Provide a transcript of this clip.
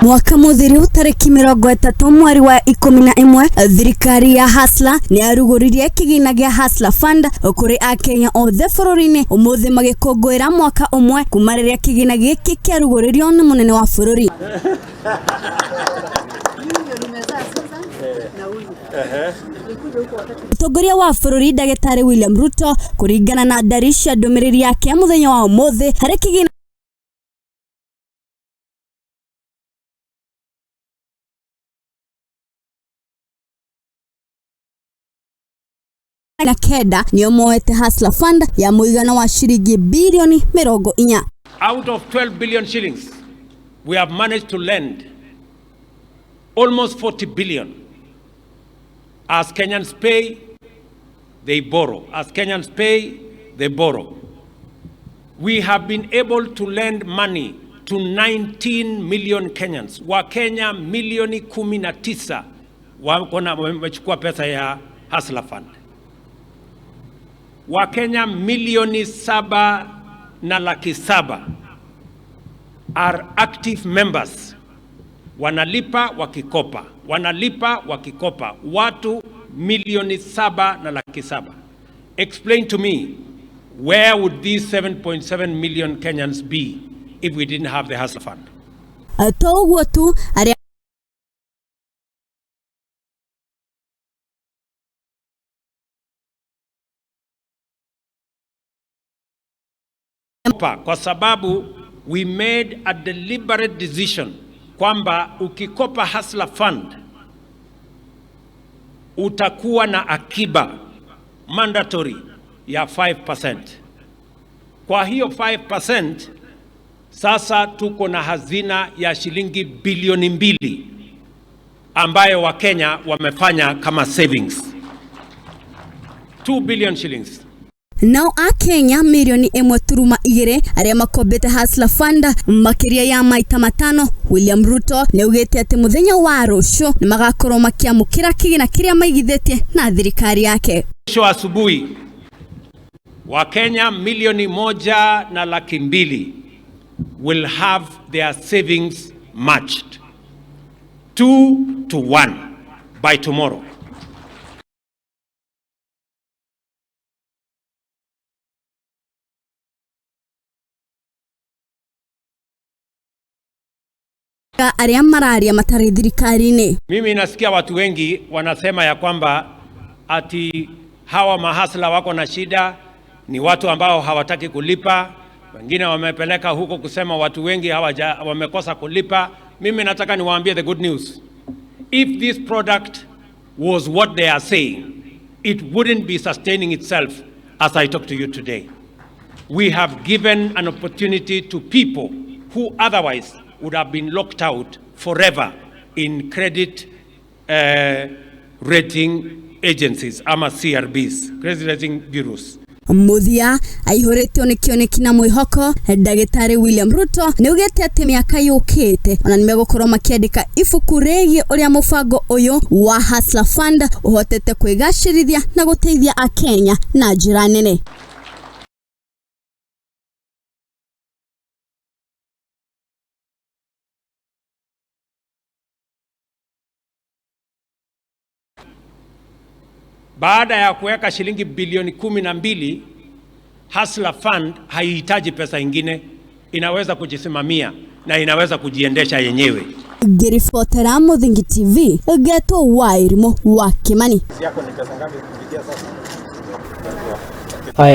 Mwaka mũthiru tarĩki 30 mweri wa 11, thirikari ya Hustler nĩ yarugũririe kĩgĩna gĩa Hustler Fund kũrĩ akenya othe bũrũri-inĩ. Ũmũthĩ magĩkũngũĩra mwaka ũmwe kuma rĩrĩa kĩgĩna gĩkĩ kĩarugũririo nĩ mũnene wa bũrũri. Mũtongoria wa bũrũri ndagĩtarĩ William Ruto, kũringana na ndari cia ndũmĩrĩri yake mũthenya wa ũmũthĩ harĩ kĩgĩna na kenda nĩo moete Hustler Fund ya mũigana wa ciringi birioni 40. Out of 12 billion shillings, we have managed to lend almost 40 billion. As Kenyans pay, they borrow. As Kenyans pay, they borrow. We have been able to lend money to 19 million Kenyans. Wakenya milioni 19 wako na wamechukua pesa ya Hustler Fund. Wakenya milioni 7 na 700,000 are active members, wanalipa wakikopa, wanalipa wakikopa, watu milioni 7 na 700,000. Explain to me, where would these 7.7 million Kenyans be if we didn't have the Hustler Fund? To ũguo tu, arĩa Kwa sababu we made a deliberate decision kwamba ukikopa Hustler Fund utakuwa na akiba mandatory ya 5%. Kwa hiyo 5%, sasa tuko na hazina ya shilingi bilioni 2 ambayo Wakenya wamefanya kama savings. 2 billion shillings. Nao akenya mirioni 1.2 arĩa makombete Hustler Fund makĩria ya maita matano, William Ruto nĩ augĩte atĩ mũthenya wa rũciũ nĩ magakorwo makĩamũkĩra kĩgĩna kĩrĩa maigithĩtie na thirikari yake. Kesho asubuhi Wakenya milioni 1 na 200,000 will have their savings matched 2 to 1 by tomorrow. Arĩa mararia matarĩ thirikari-inĩ. Mimi nasikia watu wengi wanasema ya kwamba ati hawa mahasla wako na shida, ni watu ambao hawataki kulipa. Wengine wamepeleka huko kusema watu wengi wamekosa kulipa. Mimi nataka niwaambie the good news. If this product was what they are saying, it wouldn't be sustaining itself as I talk to you today. We have given an opportunity to people who otherwise would have been locked out forever in credit rating agencies ama CRBs, credit rating bureaus. Mũthia aihũrĩtio nĩ kĩoneki na mwĩhoko, ndagĩtarĩ William Ruto nĩ augĩte atĩ mĩaka yũkĩte ona nĩmegũkorwo makĩandĩka ibuku rĩgiĩ ũrĩa mũbango ũyũ wa Hustler Fund ũhotete kwĩgacĩrithia na gũteithia akenya na njĩra nene. Baada ya kuweka shilingi bilioni 12, Hustler Fund haihitaji pesa ingine, inaweza kujisimamia na inaweza kujiendesha yenyewe. Ngĩribotera Mũthingi TV, ngetwo Wairimũ wa Kimani. Yako ni pesa ngapi kufikia sasa? Haya.